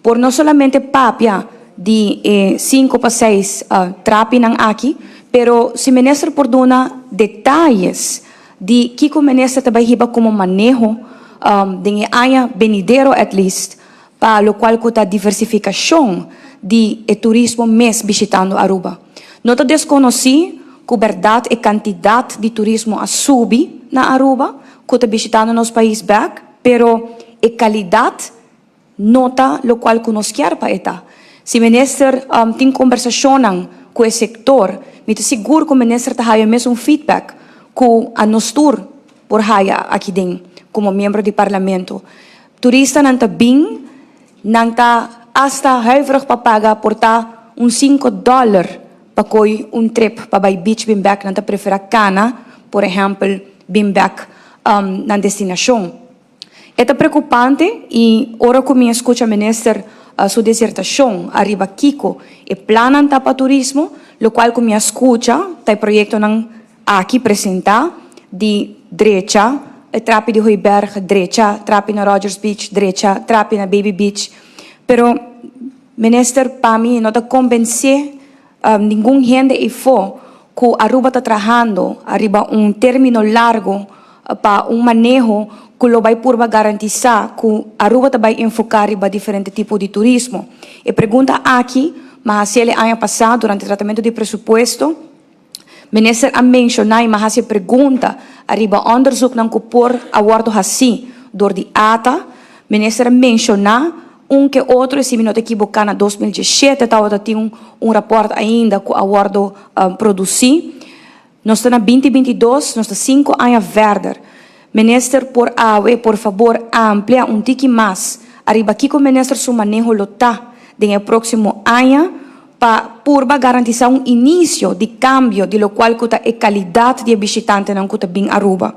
Por no solamente papia di e 5 pa 6 trapinan aki, pero si minister por duna detaye di kiko minister ta bay hiba como maneho den aña benidero at least, pa locual cu ta diversificacion di e turismo mes bishitando Aruba. No ta desconoci cu berdad e cantidad di turismo a subi na Aruba, cu ta bishitando nos pais back, pero e calidad no ta locual cu nos kier pa e ta. Si minister tin conversacion cu e sector, mi ta sigur cu minister ta haya mes un feedback cu nos tur por haya aki den como miembro di parlamento. Turistanan ta bin, nan ta hasta huiverig pa paga por ta un $5 pa coy un trip pa bay beach bin back, nan ta prefera cana, por ehempel, bin back na destinacion. E ta preocupante y ora cu mi scucha minister su disertacion ariba kiko e plan ta pa turismo, locual cu mi a scucha, ta proyectonan aki presenta di drecha, e trapi di Hooiberg, drecha, trapi na Rogers Beach, drecha, trapi na Baby Beach. Pero, minister, pa mi no ta convence ningun hende eyfo cu Aruba ta trahando ariba un termino largo pa un maneho cu lo bay purba garantisa cu Aruba ta bay enfoca riba diferente tipo di turismo. E pregunta aki, m'a haci'e aña pasa durante tratamento di presupuesto, minister a menciona y m'a haci pregunta ariba onderzoeknan cu por a wordo haci door di ATA. Minister a menciona un cu otro, si mi no ta ekivoca, na 2017 tabata tin un rapport ainda cu a wordo produci. Nos ta na 2022, nos ta 5 aña verder. Minister, por awe, por fabor, amplia un tiki mas ariba kiko minister su maneho lo ta den proximo aña pa purba garantisa un inicio di cambio di locual cu ta e calidad di bishitantenan cu ta bin Aruba.